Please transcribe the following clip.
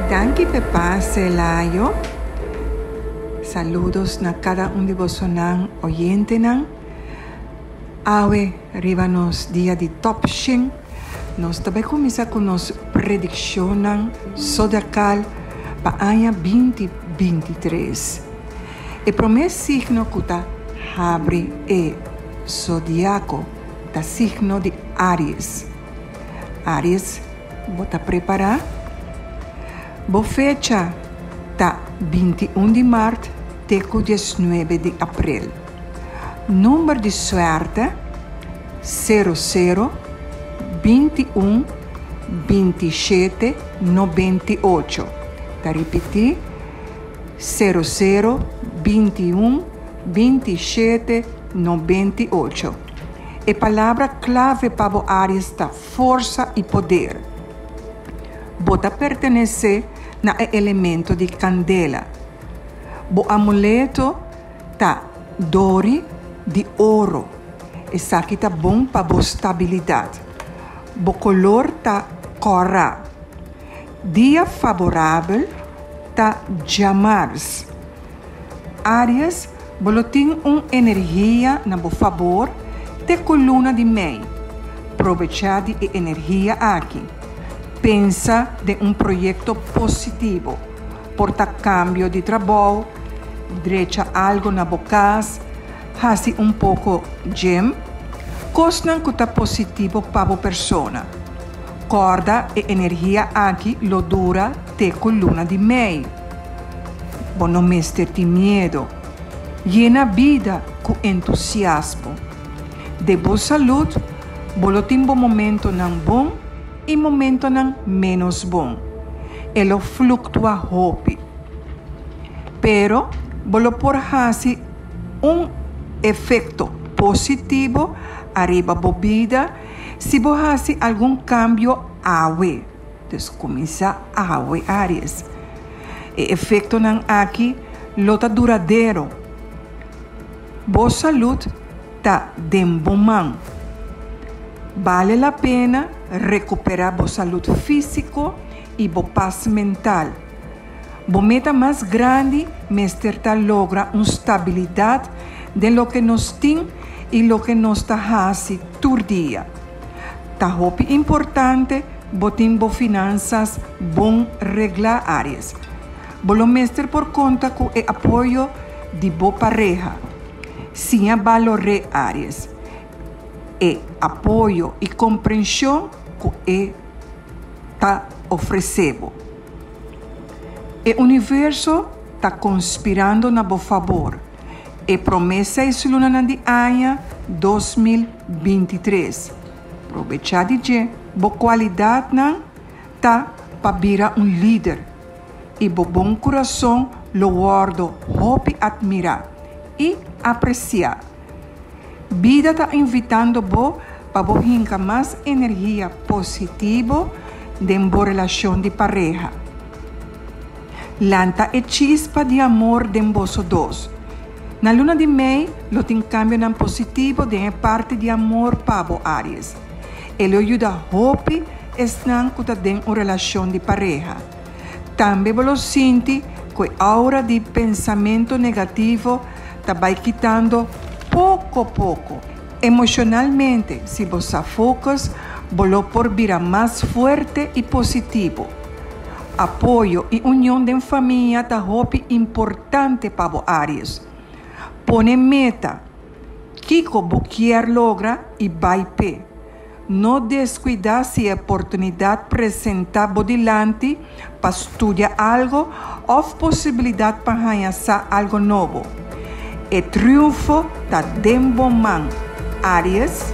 Danki p'e pase Layo. Saludos na kada un di bosonan oyentenan. Awe riba nos dia di Top Shen nos ta bai kuminsá ku nos predikshonnan zodiakal pa aña 2023. E promé signo ku ta habri e zodiako ta signo di Aries. Aries, bo ta prepará? Bo fecha ta 21 di mart te ku 19 di aprel. Number di suerte, sero sero, 21, 27, 98. Ta ripití, sero sero, 21, 27, 98. E palabra klave pa bo Aries ta forsa i poder. Bo ta pertenesé na e elemento di kandela. Bo amuleto ta dori di oro. Esaki ta bon pa bo stabilidat. Bo kolor ta kòrá. Dia faborabel ta djamars. Aries, bo lo tin un energia na bo fabor te ku luna di mei. Probechá di e energia aki. Pensa den un proyekto positivo. Por ta kambio di trabou, drecha algo na bo kas, hasi un poko gym, kosnan ku ta positivo pa bo persona. Kòrda e energia aki lo dura te ku luna di mei. Bo no mester tin miedo. Yena bida ku entusiasmo. De bo salud, bo lo tin bo momentonan bon i momentonan ménos bon. E lo fluktua hopi. Pero bo lo por hasi un efekto positivo ariba bo bida si bo hasi algun kambio awe. Dus kuminsá awe, Aries. E efektonan aki lo ta duradero. Bo salud ta den bo man. Bale la pena rekuperá bo salud físiko i bo pas mental. Bo meta mas grandi mester ta logra un stabilidat den loke nos tin i loke nos ta hasi tur dia. Ta hopi importante bo tin bo finansas bon reglá, Aries. Bo lo mester por konta ku e apoyo di bo pareha. Siña balor'é, Aries, e apoyo i komprenshon ku e ta ofresé bo. E universo ta konspirando na bo fabor. E promé seis lunanan di aña 2023. Probechá di dje. Bo kualidatnan ta pa bira un lider i bo bon kurason lo wòrdu hopi atmirá i apresiá. Bida ta invitando bo pa bo hinka mas energia positivo den bo relashon di pareha. Lanta e chispa di amor den boso dos. Na luna di mei lo tin kambionan positivo den e parti di amor pa bo, Aries. E lo yuda hopi esnan ku ta den un relashon di pareha. Tambe bo lo sinti ku e aura di pensamento negativo ta bai kitando poko poko. Emoshonalmente, si bo sa focus, bo lo por bira mas fuerte i positivo. Apoyo i union den famia ta hopi importante pa bo, Aries. Pone meta, kiko bo kier logra i bai p'e. No descuida si e oportunidad presenta bo dilanti pa studia algo of posibilidad pa haña sa algo nobo. E triunfo ta den bo man, Aries!